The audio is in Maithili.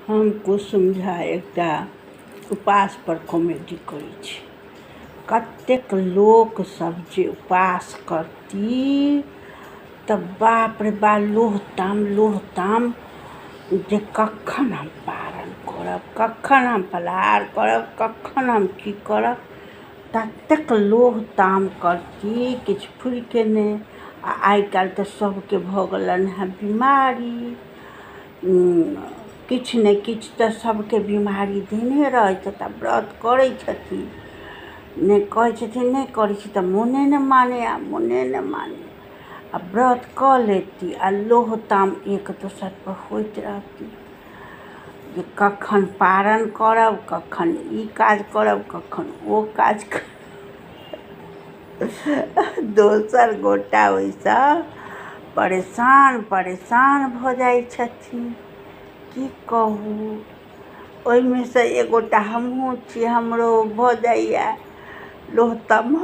हम कुसुम झा एकटा उपास पर कॉमेडी करै छी। कतेक लोक सब जे उपास करती तऽ बाप रे बा, लोह ताम लोह ताम जे कखन हम पारण करब, कखन हम फलाहार करब, कखन हम की करब, ततेक लोह ताम करती किछु फुरिके नहि। आ आइ काल्हि तऽ सबके भऽ गेलनि हेँ बीमारी, किछु ने किछु तऽ सबके बीमारी धेने रहै छथि आ व्रत करै छथिन। नहि कहै छथिन नहि करै छी तऽ मोने नहि मानैए, मोने नहि मानैए। आ व्रत कऽ लेती आ लोह ताम एक दोसर पर होइत रहती जे कखन पारण करब, कखन ई काज करब, कखन ओ काज करब। दोसर गोटा ओहिसँ परेशान परेशान भऽ जाइ छथिन। की कहू, ओहिमे सँ एक गोटा हमहूँ छी, हमरो भऽ जाइए लोह ताम।